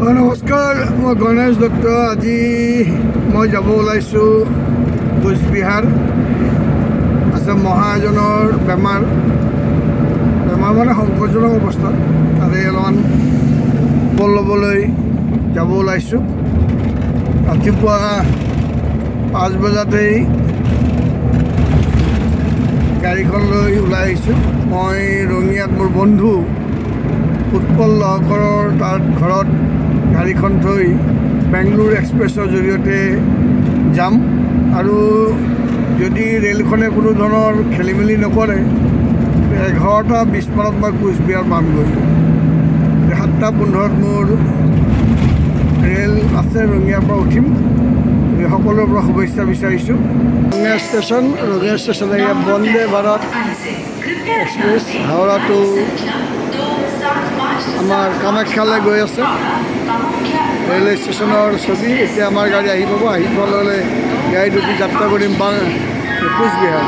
নমস্কাৰ, মই গণেশ দত্ত। আজি মই যাব ওলাইছোঁ কোচবিহাৰ। আছে মহা এজনৰ বেমাৰ, বেমাৰ মানে সংকটজনক অৱস্থা। তাতে অলপমান খবৰ ল'বলৈ যাব ওলাইছোঁ। ৰাতিপুৱা 5 বজাতেই গাড়ীখন লৈ ওলাই আহিছোঁ। মই ৰঙিয়াত মোৰ বন্ধু উৎপল লহকৰৰ তাত ঘৰত গাড়ীখন থৈ বেংগলোৰ এক্সপ্ৰেছৰ জৰিয়তে যাম আৰু যদি ৰেলখনে কোনো ধৰণৰ খেলি মেলি নকৰে, 11টা 20 মানত মই কোচবিহাৰ পামগৈ। 7টা 15ত মোৰ ৰেল আছে, ৰঙিয়াৰ পৰা উঠিম। গতিকে সকলোৰে পৰা শুভেচ্ছা বিচাৰিছোঁ। ৰঙিয়া ষ্টেচন, ৰঙিয়া ষ্টেচন, ইয়াত বন্দে ভাৰত এক্সপ্ৰেছ হাওৰা টু আমাৰ কামাখ্যালৈ গৈ আছে। ৰেলৱে ষ্টেচনৰ ছবি। এতিয়া আমাৰ গাড়ী আহি পাব। আহি পোৱাৰ লগে লগে গাড়ীত উঠি যাত্ৰা কৰিম বা কোচবিহাৰ।